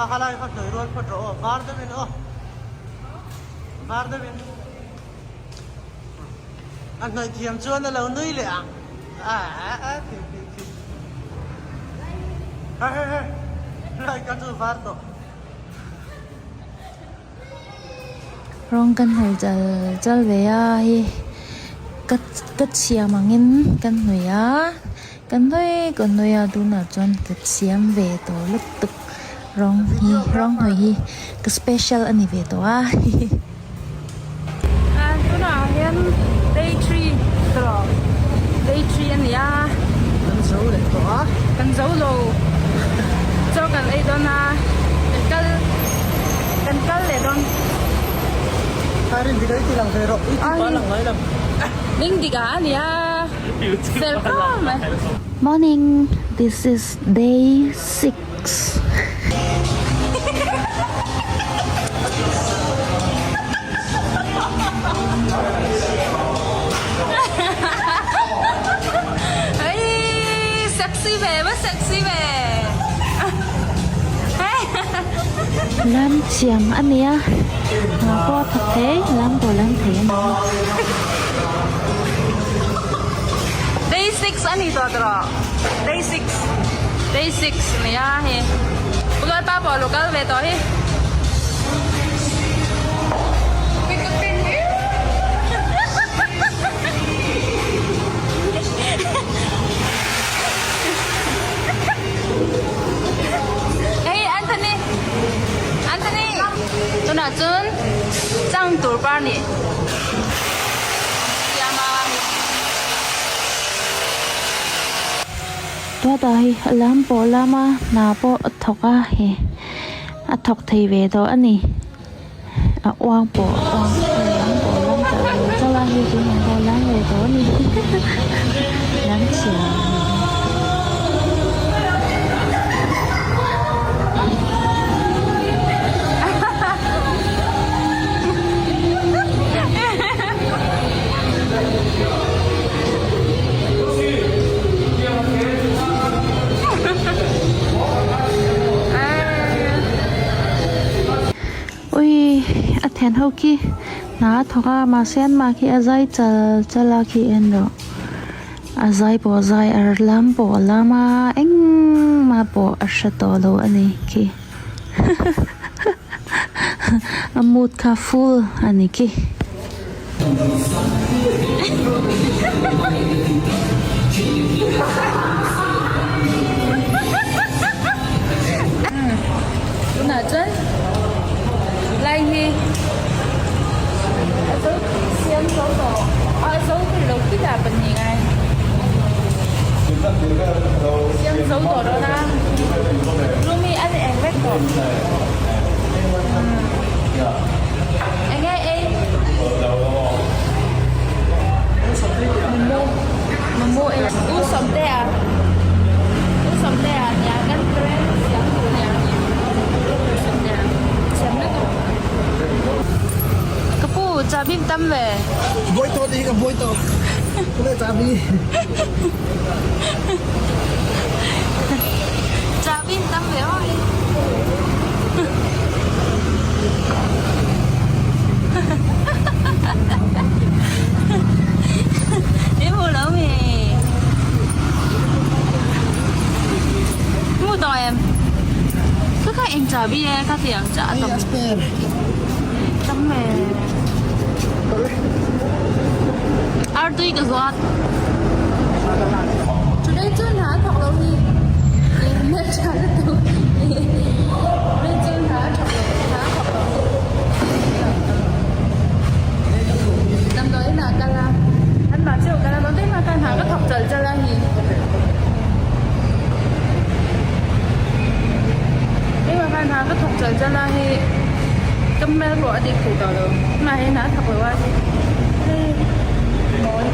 Kha kha lai kha hnawih rual phawt rawh aw, var deuhin aw, var deuhin. A hnawih thiam chuan a lo nui leh ang. A a khi khi khi. He he he, lai ka chu var tawh. Rawng kan hnawih chal chal ve a hei ka ka chhiam angin kan hnawih a kan hnawih kan hnawih a tunah chuan ka chhiam ve tawh lutuk rawng hi rawng hnawih hi ka special a ni ve tawh a hihi. Tunah hian day three tawh day three a ni a. Kan zo leh tawh a. Kan zo lo. Chaw kan ei dawn a. Kan kal kan kal leh dawn. Hai rin dik a i ti lang ve rawh. I ti pa lang ngai lo. Ring dik a ania. Fel khawp mai. Morning, this is day 6. Lam chiam a ni a, hna pawh a thawk thei, lam pawh lam thei a ni. Day 6 a ni tawh tawh Day 6 Day 6 nia hei Lalpa pawh lo kal ve tawh hi. Hey Anthony Anthony Tunah chuan chang tur par ni siam a. Tuata hi a lam pawh lam a hna pawh a thawk a he a thawk thei ve tawh a ni a uang pawh a uang a lam pawh a lam chauh ve chauh a hei tunah pawh a lam ve tawh a ni lam chhia a ni. Ui a then ho khi hna a thawk a mahse an mah khi a zai chal chal a khi en rawh a zai pawh a zai a lam pawh a lam a engmah pawh a hre tawh lo a ni khi a mood kha full a ni khi. Tunah chuan lai hi a zo siam zo tawh a zo thei lo khi dah pahnih ngai siam zo tawh dawn a room hi a ni eng vek tawh. Enge ei? Momo momo ei. U Sawmtea U Sawmtea nia kan train siam tur nia U Sawmtea siam na tur. Ka pu chabi tam ve. Buai tawh tih hi ka buai tawh. Tunge chabi? Chabi tam ve aw. I hmu lo mi? Hmu tawh em? Ka kha eng chabi e ka ti ang cha a tam. Tam e. Artui ka zuat. Today chuan hna a thawk lo hi. Hmeltha lutuk. Today chuan hna a thawk lo hna a thawk lo hi. Damdawiin ah kal a. An mah cheu kal a lo deuh a ka hna ka thawk chal chal a hi. Keimah khan hna ka thawk chal chal a hi. Ka hmel pawh a dik thei tawh lo. Tunah hian hna a thawk lo a hi. Mawi.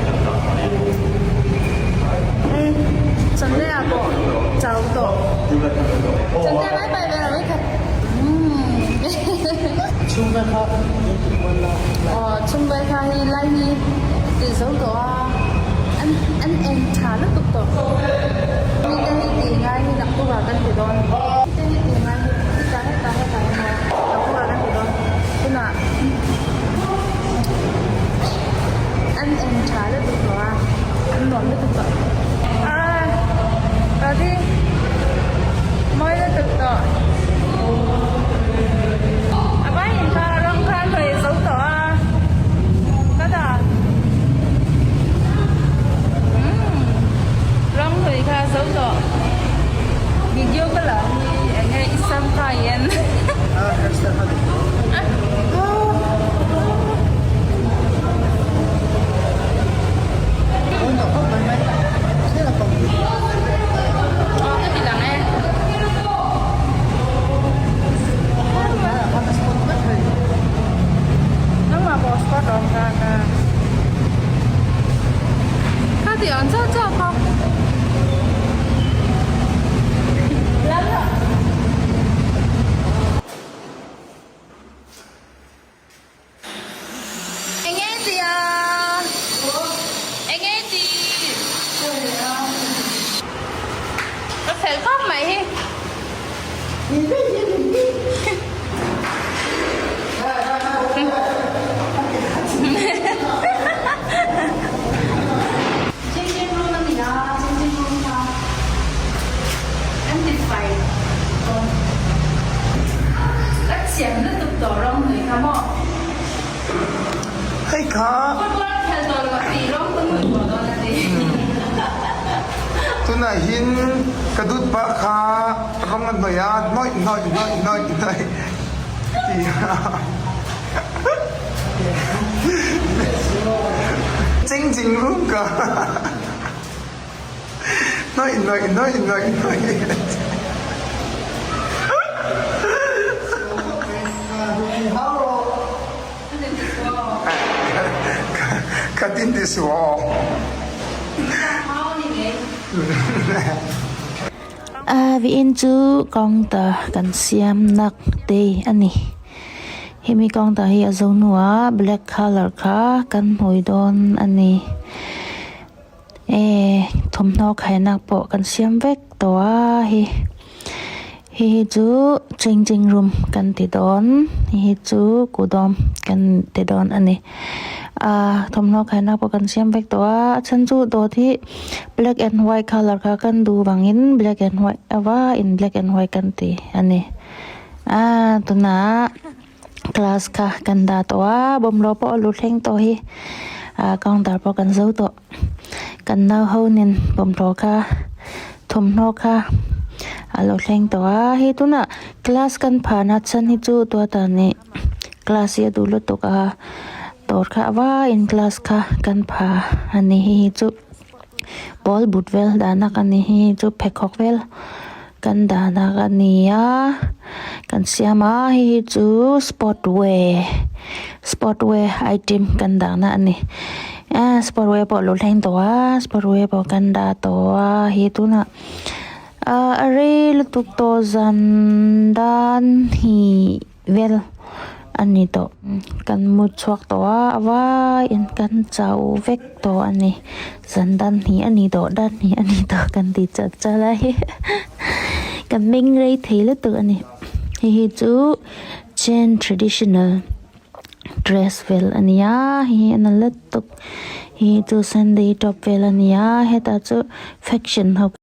Chante ah pawh chau tawh. Chante mai pai ve lo mai khat. Chhung vel kha in ti kual la. Aw chhung vel kha hi lai hi ti zo tawh a. An an eng tha lutuk tawh. Mi te hi ti ngai hi naktuk ah kan ti dawn. Mi te hi ti ngai hi ti ta heta. Changing room a ni a, changing room kha kan ti fai dawn. Ka thiam lutuk tawh rawng hnui kha maw? Hei kha. Football khel tawh lo a ti rawng ka hnui tawh dawn a ti. Tunah hin ka dut pah kha rawng a hnawih a, hnawih hnawih hnawih hnawih hnawih ti a. Ching ching rum ka hnawih hnawih hnawih hnawih hnawih. Ka tin ti suh aw. A viin chu counter kan siam nak te a ni. Hemi counter hi a zo hnuah black colour kha kan hmui dawn a ni. E thawmhnaw khainak pawh kan siam vek tawh a hi. Hei hi chu changing room kan ti dawn hei hi chu kudawm kan ti dawn a ni ah thawmhnaw khaina pawh kan siam vek tawh a a chhan chu dawt hi black and white colour kha kan duh vangin black and white a vaiin black and white kan ti a ni ah tunah class kha kan dah tawh a bawmhlo pawh a lu thleng tawh hi ah counter pawh kan zo tawh. Kan nau ho nen bawmhlo kha thawmhnaw kha a lo thleng tawh a hei tunah class kan phahna chhan hi chu tuata nih class hi a duh lutuk a dawr kha a vaiin class kha kan pha a ni hei hi chu ball but vel dahna ka ni hei hi chu pheikhawk vel kan dahna ka ni a kan siam a hei hi chu sport wear sport wear item kan dahna a ni. Ahh sport wear pawh a lo thleng tawh a sport wear pawh kan dah tawh a hi tunah ahh a rei lutuk tawh zan dan hnih vel a ni tawh kan mu chhuak tawh a a vaiin kan chau vek tawh a ni zan dan hnih a ni tawh dan hnih a ni tawh kan ti chat chat a kan meng rei thei lutuk a ni hei hi chu chen traditional. Dress vel a nia hei hi a na lutuk hei chu sunday top vel a nia hetah chu fashion ho.